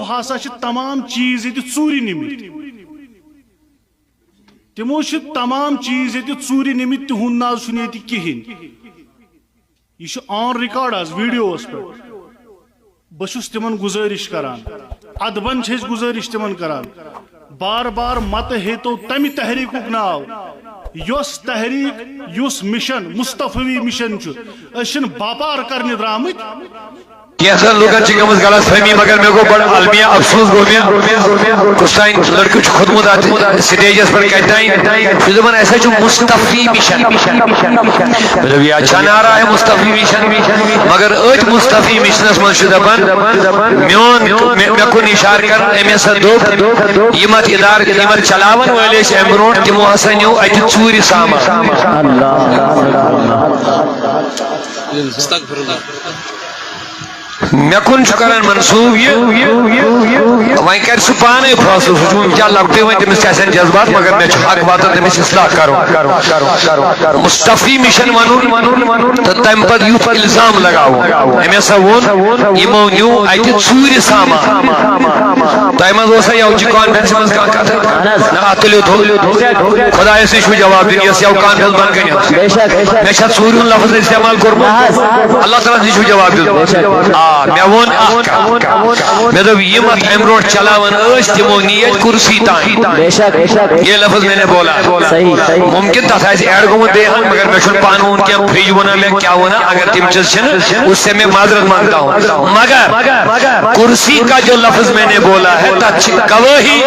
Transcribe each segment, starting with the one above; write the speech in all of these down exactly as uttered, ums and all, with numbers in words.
ہسا چھِ تمام چیٖز ییٚتہِ ژوٗرِ نِمٕتۍ۔ تِمو چھِ تمام چیٖز ییٚتہِ ژوٗرِ نِمٕتۍ، تِہُنٛد نہ حظ چھُنہٕ ییٚتہِ کِہیٖنۍ۔ یہِ چھُ on record حظ، ویٖڈیووَس پٮ۪ٹھ۔ بہٕ چھُس تِمن گُزٲرِش کران، ادبن چھِ أسۍ گُزٲرِش تِمن کران، بار بار متہٕ ہیٚتو تمہِ تحریٖکُک ناو، یۄس تحریٖک، یُس مِشن، مصطفی مِشن چھُ۔ أسۍ چھِنہٕ باپار کرنہِ درٛامٕتۍ۔ کینٛژن لوٗکن چھِ گٔمٕژ غلط فہمی، مگر مےٚ گوٚو بڑٕ المیہ افسوس گوٚو مےٚ، کُس تام لڑکہٕ چھُ کھوٚتمُت اتھ سٹیجس پٮ۪ٹھ کتہِ تام، چھُ دپان، "اسہِ حظ چھُ مصطفی مِشن۔" مےٚ دوٚپ، "یہِ حظ چھا نعرہ ہے مصطفی مِشن؟" مگر أتھۍ مصطفی مِشنس منٛز چھُ دپان، میون، مےٚ، مےٚ کُن اشارٕ کران، أمۍ ہسا دوٚپ، یِم اتھ ادارٕ، یِم اتھ چلاون وٲلۍ ٲسۍ امہِ برونٛٹھ، تِمو ہسا نیوٗ اتہِ ژوٗرِ سامان۔ مےٚ کُن چھُ کران منسوٗب یہِ۔ وۄنۍ کرِ سُہ پانے فٲصلہٕ، سُہ چھُ وٕنہِ کیٛاہ لۄکٹُے، وۄنۍ تٔمِس تہِ آسن جذبات، مگر مےٚ چھُ حق واتان تٔمِس اصلاح کرُن۔ مصطفی مِشن ونُن تہٕ تمہِ پتہٕ یُتھ الزام لگاوُن۔ أمۍ ہسا ووٚن، یِمو نیوٗ اتہِ ژوٗرِ سامان۔ تۄہہِ منٛز اوسا یوٕ چہِ کانفرنسہِ منٛز کانٛہہ کتھ؟ نہ، اتھ تُلِو تھوٚد۔ خۄدایس نِش چھُ جواب دیُن، یۄس یوٕ کانفرنس بنٛد کٔرِتھ۔ مےٚ چھا ژوٗرِ ہُنٛد لفظ استعمال کوٚرمُت؟ اللہ تعالیٰ ہس نِش چھُ جواب دیُن۔ آ، مےٚ ووٚن اکھ کتھ۔ مےٚ دوٚپ، یِم اتھ امہِ برونٛٹھ چلاوان ٲسۍ، تِمو نی اتہِ کُرسی تام۔ یہ لفظ میں نے بولا۔ ممکن تتھ آسہِ ایڈ گوٚمُت بیٚیہِ ہن، مگر مےٚ چھُنہٕ پانہٕ ووٚن کینٛہہ، فرج ووٚنا مےٚ، کیٛاہ ووٚنا، اگر تِم چیٖز چھِنہٕ، اس سے میں معذرت مانگتا ہوں۔ مگر کرسی کا جو لفظ میں نے بولا ہے، تتھ چھِ گوٲہی۔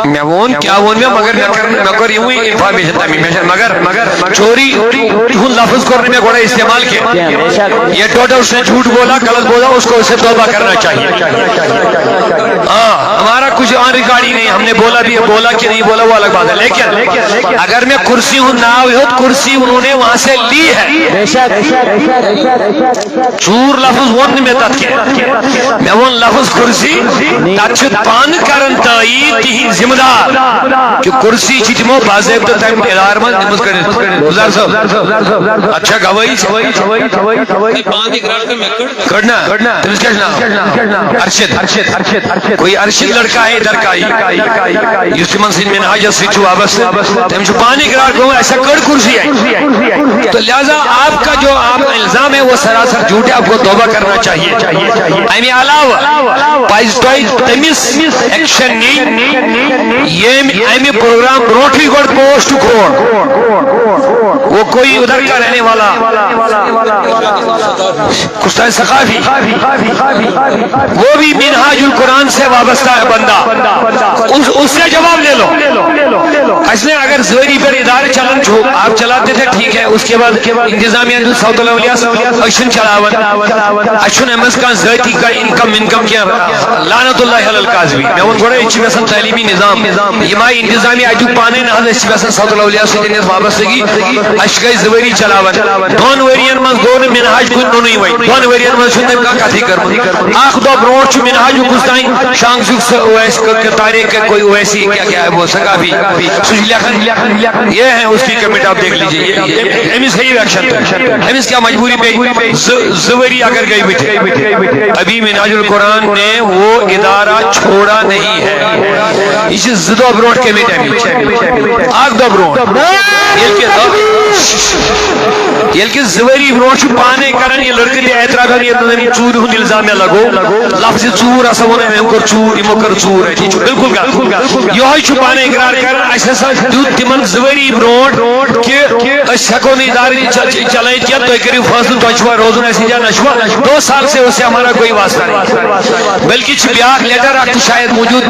مےٚ ووٚن، کیٛاہ ووٚن مےٚ، مگر مےٚ کٔر، مےٚ کوٚر یِموٕے انفارمیشن تَمی۔ مےٚ چھَنہٕ، مگر، مگر چوری ہُنٛد لفظ کوٚر نہٕ مےٚ گۄڈَے استعمال کینٛہہ۔ یہ ٹوٹل اس نے جھوٹ بولا، غلط بولا، اس کو اسے توبہ کرنا چاہیے۔ ہاں، ہمارا کچھ آن ریکارڈ ہی نہیں، ہم نے بولا بھی، بولا کہ نہیں بولا، وہ الگ بات ہے۔ لیکن اگر میں کرسی ہوں ناو ہیوٚت، کرسی انہوں نے وہاں سے لی ہے۔ ژوٗر لفظ ووٚن نہٕ مےٚ تتھ کینٛہہ۔ مےٚ ووٚن لفظ کرسی، تتھ چھِ پانہٕ کران تٲییٖد تِہِنٛدۍ ذمہٕ دار، کہِ کرسی چھِ تِمو باضٲبطہٕ تمہِ ادارٕ منٛز نِمٕژ کٔڑِتھ۔ گُلزار صٲب، اتھ چھا گوٲہی؟ پانہٕ تہِ گرٛٹھ کٔر مےٚ کٔڑ۔ کٔڑ نا؟ تٔمِس کیٛاہ چھُ ناو؟ ارشد۔ کوئی ارشد لڑکا ہے ادھر کا ہی۔ یُس تِمن سۭتۍ منہاجس سۭتۍ چھُ وابستہٕ، تٔمۍ چھُ پانہٕ اقرار کوٚرمُت، اَسہِ کٔڑ کرسی اَتہِ۔ تو لہذا آپ کا جو آپ الزام ہے، وہ سراسر جھوٹ ہے، آپ کو توبہ کرنا چاہیے۔ اَمہِ علاوٕ پَزِ تۄہہِ تٔمِس ایکشن نِنۍ، ییٚمۍ اَمہِ پروگرام برونٛٹھٕے گۄڈٕ پوسٹ کھول۔ وہ کوئی ادھر کا رہنے والا کُس تام ثقافی، وہ بھی منہاج القرآن سے وابستہ ہے بندہ، اس، اس سے جواب لے لو۔ اَسہِ نے اگر زٲری پٮ۪ٹھ ادارٕ چلان چھُ، آپ چلاتے تھے، ٹھیک ہے، اس کے بعد انتظامیہ دیُت ساؤتھ الاولیاس، أسۍ چھِنہٕ چلاوان، اَسہِ چھُنہٕ أمِس کانٛہہ ذٲتی کانٛہہ انکم ونکم کینٛہہ۔ لعنت اللہ علی القاضی۔ مےٚ ووٚن گۄڈے، أسۍ چھِ یژھان تعلیمی نظام، یِم آیہِ انتظامیہ اَتیُک پانے نہ حظ، أسۍ چھِ یژھان ساؤتھ الاولیاس سۭتۍ یَتھ وابستگی، اَسہِ گٔے زٕ ؤری چلاوان۔ دۄن ؤرین منٛز گوٚو نہٕ منہاج کُنہِ نوٚنُے وۄنۍ۔ دۄن ؤرین منٛز چھُنہٕ تٔمۍ کانٛہہ کتھٕے کٔرمٕژ۔ اکھ دۄہ برونٛٹھ چھُ منہاج کُس تام شانٛگزُک سُہ اویس ک-، ک-، طارق کا کوئی اویسی کیا کیا ہے وہ ثقافی۔ سُہ چھُ لیکھان، یہ ہے اس کی کمنٹ، آپ دیکھ لیجیے۔ یہ، یہ، أمِس ہیٚیِو ایکشن تُہۍ۔ أمِس کیٛاہ مجبوٗری پیٚیہِ؟ زٕ، زٕ ؤری اگر گٔے بٕتھِ۔ ابھی منہاج القرآن نے وہ ادارہ چھوڑا نہیں ہے۔ یہِ چھِ زٕ دۄہ برونٛٹھ کٔمِتۍ اَمِچ۔ اکھ دۄہ برونٛٹھ۔ ییٚلہِ کہِ، ییٚلہِ کہِ زٕ ؤری برونٛٹھ چھُ پانے کران یہِ لڑکہٕ تہِ اعتراف، ییٚتہِ نہٕ أمۍ ژوٗرِ ہُنٛد الزام مےٚ لگوو۔ لفظِ ژوٗر ہسا ووٚن أمۍ، أمۍ کوٚر ژوٗر، یِمو کٔر ژوٗر اَتہِ۔ یہِ چھُ بالکل غلط۔ یِہوٚے چھُ پانے اقرار کران، اَسہِ ہسا دیُت تِمن زٕ ؤری برونٛٹھ کہِ أسۍ ہٮ۪کو نہٕ ادارٕ یہِ چ-، چ-، چلٲیِتھ کینٛہہ، تُہۍ کٔرِو فٲصلہٕ، تۄہہِ چھُوا روزُن اَسہِ یا نہ چھُوا۔ دو سال سے اسے ہمارا کوئی واسطہ نہیں۔ بلکہ چھِ بیٛاکھ لیٹر اکھ تہِ شاید موجود،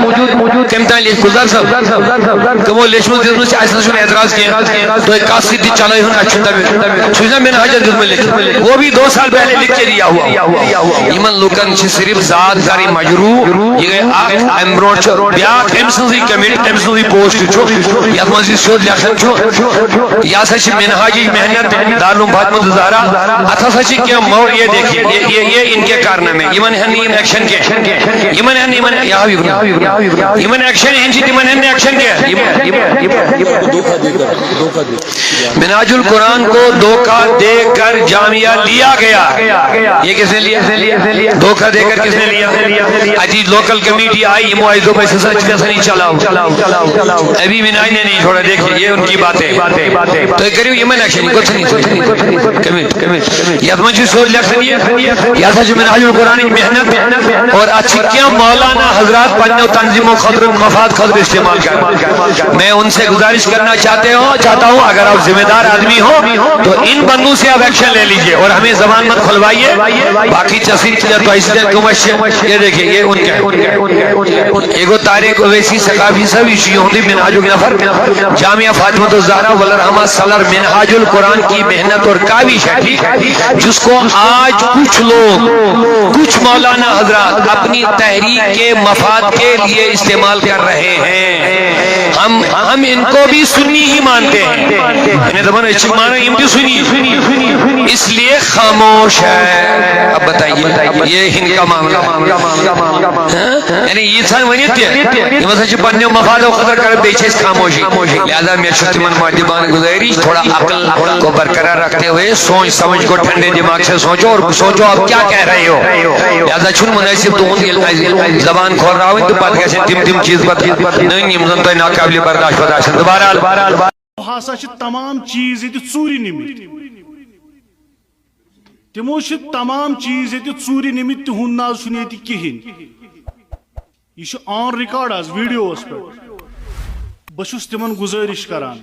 تٔمۍ تام لیٚچھ گُلزار صٲب۔ تِمو لیچھمٕژ دِژمٕژ چھِ، اَسہِ نہ چھُنہٕ اعتراض کینٛہہ۔ تُہۍ کَس سۭتۍ تہِ چلٲیہُن، اَسہِ چھُنہٕ تَمہِ، سُہ چھُ نہ مِنہاجَن دیُتمُت لیٚکھِتھ۔ وہ بھی دو سال پہلے لکھ کے دیا ہوا۔ یِمَن لُکَن چھِ صرف ذات کَرٕنۍ مجروح۔ یہِ گٔے اَکھ، اَمہِ برونٛٹھ چھُ بیٛاکھ أمۍ سٕنٛزٕے کمنٹ، أمۍ سٕنٛزٕے پوسٹ چھُ، یَتھ منٛز یہِ سیوٚد لیکھان چھُ، یہِ ہسا چھِ مِنہاج حاجی محنت، دارالعلوم فاطمہ الزہرا، اتھ ہسا چھِ کینٛہہ مو-، یہ دیکھیے، یہ، یہ، یہ ان کے کارنامے، یِمن ہن نہٕ یِم ایکشن کینٛہہ، یِمن ہن نہٕ یِمن، یہِ ہاو یہِ برٛونٛہہ، یِمن ایکشن ہن چھِ، تِمن ہن نہٕ ایکشن کینٛہہ۔ یِم، یِم، یِم، یِم، منہاج القرآن کو دھوکہ دے کر جامعہ لیا گیا۔ یہ کس نے لیا؟ دھوکہ دے کر کس نے لیا؟ اجی لوکل کمیٹی آئی، یِمو آئی دوٚپ، أسۍ ہسا چھِ یژھان یہِ چلاوُن۔ ابھی منہاج نے نہیں چھوڑا، دیکھیے، یہ ان کی باتیں۔ تُہۍ کٔرِو یِمن ایکشن، یہِ کوٚت چھُ نہٕ یہِ؟ کٔمِتھ، کٔمِتھ۔ یَتھ منٛز چھُ سیوٚد لیکھان یہِ، یہِ ہسا چھُ منہاج القرآنٕچ محنت اور اَتھ چھِ کینٛہہ مولانا حضرات پنٛنیو تنظیٖمو خٲطرٕ مفاد خٲطرٕ استعمال کران۔ میں ان سے گزارش کرنا چاہتے ہو، چاہتا ہوں، اگر آپ ذمہ دار آدمی ہو تو ان بندوں سے آپ ایکشن لے لیجئے اور ہمیں زبان مت کھلوائیے۔ باقی چسی چیزیں تو ایسی دن کم اچھے۔ یہ دیکھیں، یہ ان کا ہے۔ یہ گو طارق اویسی ثقافی صاحب، یہ یہودی منہاج نفر، جامعہ فاطمۃ الزہرا ولرحمہ سلر منہاج القرآن کی محنت اور کاوش ہے، ٹھیک ہے، جس کو آج کچھ لوگ، کچھ مولانا حضرات اپنی تحریک کے مفاد کے لیے استعمال کر رہے ہیں۔ ہم، ہم ان کو بھی سنی ہی مانتے ہیں۔ یعنی دپان أسۍ چھِ مانان یِم تہِ سنی، اس لیے خاموش ہے۔ اب بتائیے، یہ ان کا معاملہ ہے۔ ہاں؟ یعنی ییٖژہن ؤنِتھ تہِ، یِم ہسا چھِ پننیو مفادو خٲطرٕ کران، بیٚیہِ چھِ أسۍ خاموشی۔ لہذا مےٚ چھُ تِمن مودبان گُزٲرِش، تھوڑا عقل کو برقرار رکھتے ہوئے سوچ سمجھ کو ٹھنڈے دماغ سے سوچو اور سوچو آپ کیا کہہ رہے ہو۔ لہذا چھُنہٕ مُنٲسِب تُہُنٛد ییٚلہِ اَسہِ زبان کھولراوٕنۍ تہٕ پتہٕ گژھن تِم تِم چیٖز پتہٕ نٔنۍ یِم زن تۄہہِ ناقابلِ برداشت پتہٕ آسن۔ تہٕ بہرحال، ہسا چھِ تمام چیٖز ییٚتہِ ژوٗرِ نِمٕتۍ۔ تِمو چھِ تمام چیٖز ییٚتہِ ژوٗرِ نِمٕتۍ، تِہُنٛد ناو چھُنہٕ ییٚتہِ کِہیٖنۍ۔ یہِ چھُ on record حظ، ویڈیووَس پٮ۪ٹھ۔ بہٕ چھُس تِمن گُزٲرِش کران،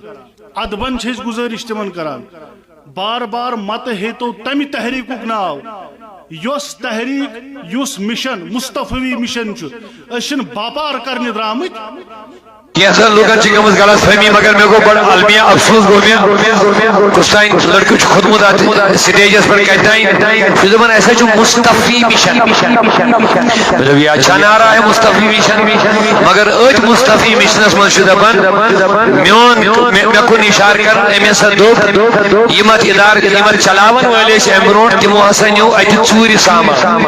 ادبن چھِ أسۍ گُزٲرِش تِمن کران، بار بار مت ہیتو تمہِ تحریکُک ناو، یۄس تحریک، یُس مشن، مصطفی مشن چھُ۔ أسۍ چھِنہٕ باپار کرنہِ درٛامٕتۍ۔ کینٛژن لوٗکن چھِ گٔمٕژ غلط فہمی، مگر مےٚ گوٚو بڑٕ المیہ افسوس گوٚو مےٚ۔ کُس تام لڑکہٕ چھُ کھوٚتمُت اتھ سٹیجس پٮ۪ٹھ کتہِ تام، چھُ دپان، "اسہِ حظ چھُ مصطفی مشن۔" مےٚ دوٚپ، "یہِ حظ چھا نعرہ ہے مصطفی مشن؟" مگر أتھۍ مصطفی مشنس منٛز چھُ دپان، میون، مےٚ، مےٚ کُن اشارٕ کران، أمۍ ہسا دوٚپ، یِم اتھ ادارٕ، یِم اتھ چلاون وٲلۍ ٲسۍ امہِ برونٛٹھ، تِمو ہسا نیوٗ اتہِ ژوٗرِ سامان۔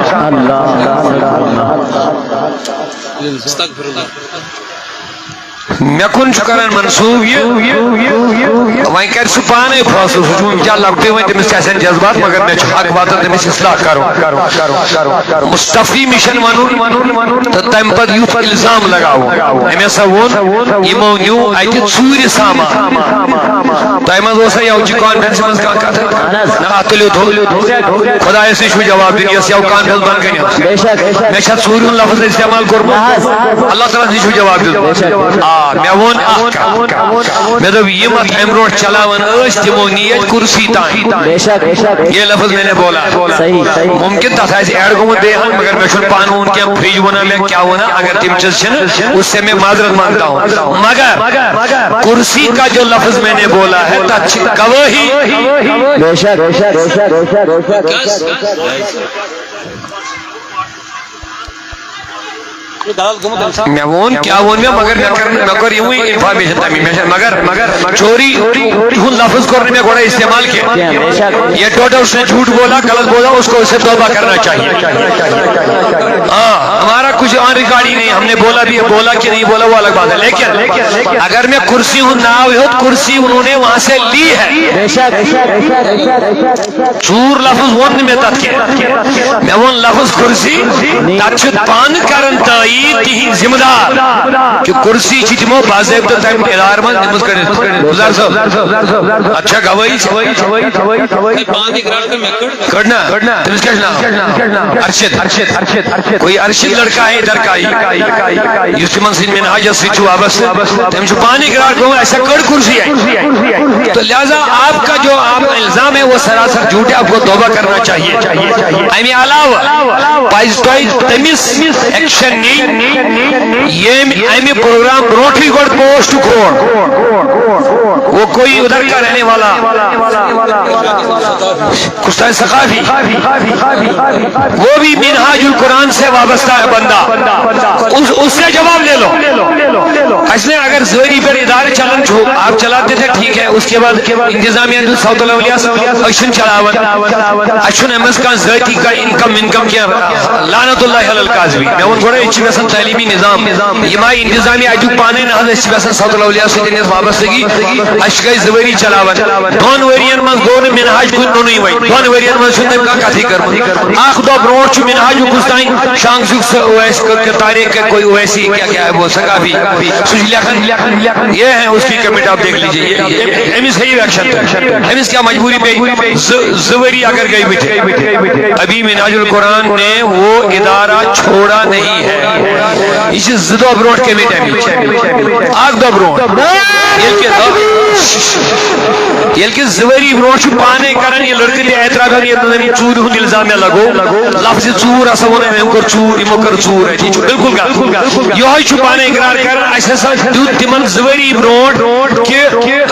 مےٚ کُن چھُ کران منسوٗب یہِ، وۄنۍ کرِ سُہ پانے فٲصلہٕ، سُہ چھُ وٕنہِ کیٛاہ لۄکٹُے وۄنۍ، تٔمِس تہِ آسن جذبات، مگر مےٚ چھُ حق واتان تٔمِس اصلاح کرُن۔ مصطفی مشن ونُن تہٕ تمہِ پتہٕ یُتھ الزام لگاوُن، أمۍ ہسا ووٚن، یِمو نیوٗ اتہِ ژوٗرِ سامان۔ تۄہہِ منٛز اوسا یوٕ چہِ کانفرنسہِ منٛز کانٛہہ کتھ؟ نہ، اتھ تُلِو تھوٚد۔ خدایس نِش چھُ جواب دیُن، یۄس یوٕ کانفرنس بنٛد کنہِ۔ مےٚ چھا ژوٗرِ ہُنٛد لفظ استعمال کوٚرمُت؟ اللہ تعالیٰ ہس نِش چھُ جواب دیُن۔ آ، مےٚ ووٚن اکھ کتھ۔ مےٚ دوٚپ، یِم اتھ امہِ برونٛٹھ چلاوان ٲسۍ، تِمو نی اتہِ کُرسی تام۔ یہ لفظ میں نے بولا۔ ممکن تتھ آسہِ ایڈ گوٚمُت بیٚیہِ ہن، مگر مےٚ چھُنہٕ پانہٕ ووٚن کینٛہہ، فرج ووٚنا مےٚ، کیٛاہ ووٚنا، اگر تِم چیٖز چھِنہٕ، اس سے میں معذرت مانگتا ہوں۔ مگر کُرسی کا جو لفظ میں نے بولا ہے، تتھ چھِ گوٲہی۔ مےٚ ووٚن، کیٛاہ ووٚن مےٚ، مگر مےٚ کٔر، مےٚ کٔر یِموٕے انفارمیشن تَمی۔ مےٚ چھےٚ، مگر، مگر چوری ہُنٛد لفظ کوٚر نہٕ مےٚ گۄڈَے استعمال کینٛہہ۔ یہ ٹوٹل اس نے جھوٹ بولا، غلط بولا، اس کو اسے توبہ کرنا چاہیے۔ ہاں، ہمارا کچھ آن ریکارڈ ہی نہیں، ہم نے بولا بھی ہے، بولا کہ نہیں بولا وہ الگ بات ہے، لیکن اگر میں کرسی ہوں، ناو ہیوٚت کرسی انہوں نے وہاں سے لی ہے۔ ژوٗر لفظ ووٚن نہٕ مےٚ تَتھ کینٛہہ۔ مےٚ ووٚن لفظ کرسی، تَتھ چھُ پانہٕ کران تٲییٖد تِہِنٛدۍ ذمہٕ دار کہِ کرسی چھِ تِمو باضٲبطہٕ تَمہِ ادارٕ منٛز نِمٕژ کٔڑِتھ۔ گُلزار صٲب، اَتھ چھا گوٲہی؟ پانہٕ تہِ گرٛٹھ تہٕ مےٚ کٔڑ۔ کٔڑ نا؟ تٔمِس کیٛاہ چھُ ناو؟ ارشد۔ کوئی ارشد لڑکا ہے ادھر کا ہی، یُس تِمن سۭتۍ منہاجس سۭتۍ چھُ وابستہٕ، تٔمۍ چھُ پانے اقرار کوٚرمُت، اَسہِ ہا کٔڑ کرسی اَتہِ۔ تو لہذا آپ کا جو آپ الزام ہے وہ سراسر جھوٹ ہے، آپ کو توبہ کرنا چاہیے۔ اَمہِ علاوٕ پَزِ تۄہہِ تٔمِس ایکشن نِنۍ، ییٚمۍ اَمہِ پروگرام برونٛٹھٕے گۄڈٕ پوسٹ کھول۔ وہ کوئی ادھر کا رہنے والا، کُس تام ثقافی، وہ بھی منہاج القرآن سے وابستہ ہے بندہ، اس اس سے جواب لے لو۔ اچھا، اگر زوری پر ادارے چلان چھو، آپ چلاتے تھے، ٹھیک ہے، اس کے بعد انتظامیہ ہند ساؤتھ الاولیاس، أسۍ چھِنہٕ چلاوان، اَسہِ چھُنہٕ أمِس کانٛہہ ذٲتی کانٛہہ انکم ونکم کینٛہہ، لعنت اللہ علی القاذبین۔ مےٚ ووٚن گۄڈے، أسۍ چھِ یژھان تعلیمی نظام، یِم آیہِ انتظامیہ اَتیُک پانے نہ حظ، أسۍ چھِ یژھان ساؤتھ الاولیاس سۭتۍ یَتھ وابستگی، اَسہِ چھِ گٔے زٕ ؤری چلاوان، دۄن ؤرین منٛز گوٚو نہٕ منہاج کُنہِ نوٚنُے وۄنۍ، دۄن ؤرین منٛز چھُنہٕ تٔمۍ کانٛہہ کتھٕے کٔرمٕژ۔ اکھ دۄہ برونٛٹھ چھُ منہاج کُس تام شانگ زیُک سُہ اویس ک-، ک-، طارق کا کوئی اویسی کیا کیا ہے وہ ثقافی، سُہ چھُ لیکھان، یہ ہے اس کی کمنٹ، آپ دیکھ لیجیے، یہ، یہ، أمِس ہیٚیِو ایکشن تُہۍ۔ أمِس کیٛاہ مجبوٗری پیٚیہِ؟ زٕ، زٕ ؤری اگر گٔے مٕتۍ، ابھی منہاج القرآن نے وہ ادارہ چھوڑا نہیں ہے۔ یہِ چھِ زٕ دۄہ برونٛٹھ کٔمِتۍ اَمِچ، اکھ دۄہ برونٛٹھ۔ ییٚلہِ کہِ، ییٚلہِ کہِ زٕ ؤری برونٛٹھ چھُ پانے کران یہِ لڑکہٕ تہِ اعتراف، ییٚتہِ نہٕ أمۍ ژوٗرِ ہُنٛد الزامیہ لگوو، لفظ ژوٗر ہسا ووٚن أمۍ، أمۍ کوٚر ژوٗر، یِمو کٔر ژوٗر اَتہِ۔ یہِ چھُ بالکل غلط۔ یِہوٚے چھُ پانے اقرار کران، اَسہِ ہسا دیُت تِمن زٕ ؤری برونٛٹھ کہِ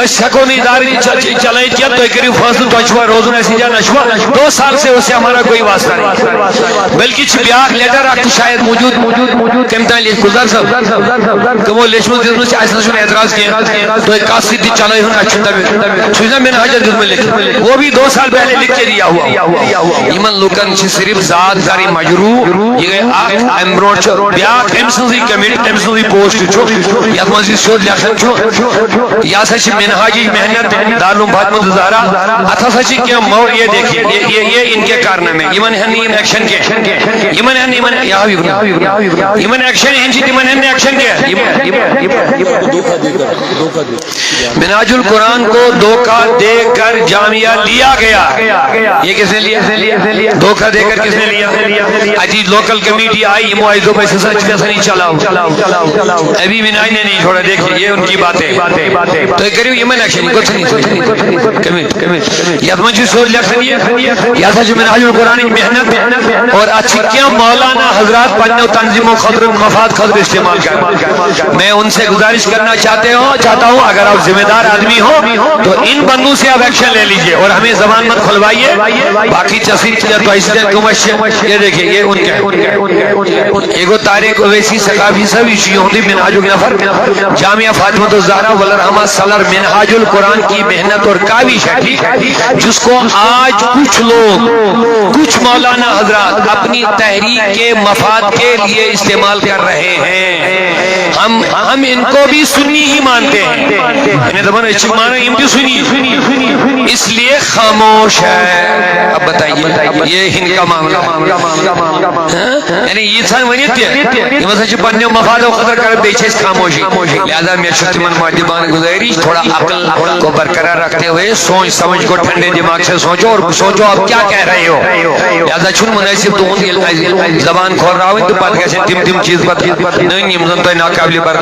أسۍ ہٮ۪کو نہٕ ادارٕ چ-، چ-، چلٲیِتھ کینٛہہ، تُہۍ کٔرِو فٲصلہٕ، تۄہہِ چھُوا روزُن اَسہِ یا نہ چھُوا۔ دو سال سے اس سے ہمارا کوئی واسطہ نہیں۔ بلکہ چھِ بیٛاکھ لیٹر اکھ تہِ شاید موجود، موجود، موجود، کٔمۍ تام لیٚچھ، گُلزار صٲب، تِمو لیچھمٕژ دِژمٕژ چھِ، اَسہِ نہ چھُنہٕ اعتراض کینٛہہ، تُہۍ کَس سۭتۍ تہِ چلٲیہُن، اَسہِ چھُنہٕ تَمہِ، سُہ چھُ مےٚ حاجت دیُتمُت لیٚکھِتھ، وہ بھی دو سال پہلے لکھ کے دیا ہوا۔ یِمن لوٗکن چھِ صرف ذات کَرٕنۍ مجروح۔ یہِ گٔے اکھ، اَمہِ برونٛٹھ چھُ بیٛاکھ أمۍ سٕنٛزٕے کمنٹ، أمۍ سٕنٛزٕے پوسٹ چھُ، یَتھ منٛز یہِ سیوٚد لیکھان چھُ، یہِ ہسا چھِ منہاجٕچ محنت، دارالعلوم فاطمہ الزہرا، اَتھ ہسا چھِ کینٛہہ مو-، یہ دیکھیے، یہ، یہ، یہ ان کے کارنامے، یِمن ہٮ۪ن نہٕ یِم ایکشن کینٛہہ، یِمن ہٮ۪ن نہٕ یِمن، یہِ ہاو یہِ برونٛہہ۔ یِمن ایکشن ہٮ۪ن چھِ، تِمن ہٮ۪ن نہٕ ایکشن کینٛہہ۔ یِم، یِم، یِم، یِم، یِم۔ منہاج القرآن کو دھوکہ دے کر جامعہ لیا گیا۔ یہ کس نے لیا؟ دھوکہ دے کر کس نے لیا؟ اتی لوکل کمیٹی آئی، یِمو آئی دوٚپ، أسۍ ہسا چھِ یژھان یہِ چلاوُن۔ ابھی منہاج نے نہیں چھوڑا، دیکھیے، یہ ان کی باتیں۔ تُہۍ کٔرِو یِمن ایکشن، یہِ کوٚت ژھٕنِو؟ کٔمِتھ؟ یَتھ منٛز چھُ سیوٚد لیکھان یہِ، یہِ ہسا چھُ منہاج القرآنٕچ محنت اور اَتھ چھِ کینٛہہ مولانا حضرات پننیو تنظیمو خٲطرٕ مفاد خٲطرٕ استعمال کران۔ میں ان سے گزارش کرنا چاہتے ہو، چاہتا ہوں، اگر آپ ذمہ دار آدمی ہو تو ان بندوں سے آپ ایکشن لے لیجئے اور ہمیں زبان مت کھلوائیے۔ باقی چسی تۄہہِ سۭتۍ کٕم اَسہِ چھِ، یہ دیکھیے، یہ ان کے، یہ گوٚو طارق اویسی ثقافی صٲب، یہِ چھُ یِہُنٛدُے منہاجُک نفر۔ جامعہ فاطمہ الزہرا ولرحمہ سلر منہاج القرآن کی محنت اور کاوش ہے، ٹھیک ہے، جس کو آج کچھ لوگ، کچھ مولانا حضرات اپنی تحریک کے مفاد کے لیے استعمال کر رہے ہیں۔ ہم، ہم ان کو بھی سنی ہی مانتے ہیں۔ یعنی دپان أسۍ چھِ مانان یِم تہِ سنی، اس لیے خاموش ہے۔ اب بتائیے، یہ ان کا معاملہ ہے۔ ہاں؟ یعنی ییٖژہن ؤنِتھ تہِ، یِم ہسا چھِ پننیو مفادو خٲطرٕ کران، بیٚیہِ چھِ أسۍ خاموشی۔ لہذا مےٚ چھُ تِمن مؤدبانہٕ گزٲرِش، تھوڑا عقل کو برقرار رکھتے ہوئے سوچ سمجھ کو ٹھنڈے دماغ سے سوچو اور سوچو آپ کیا کہہ رہے ہو۔ لہذا چھُنہٕ مناسب تُہُنٛد ییٚلہِ اَسہِ زبان کھولراوٕنۍ تہٕ پتہٕ گژھن تِم تِم چیٖز پتہٕ نٔنۍ یِم زن تۄہہِ ناقابل برداشت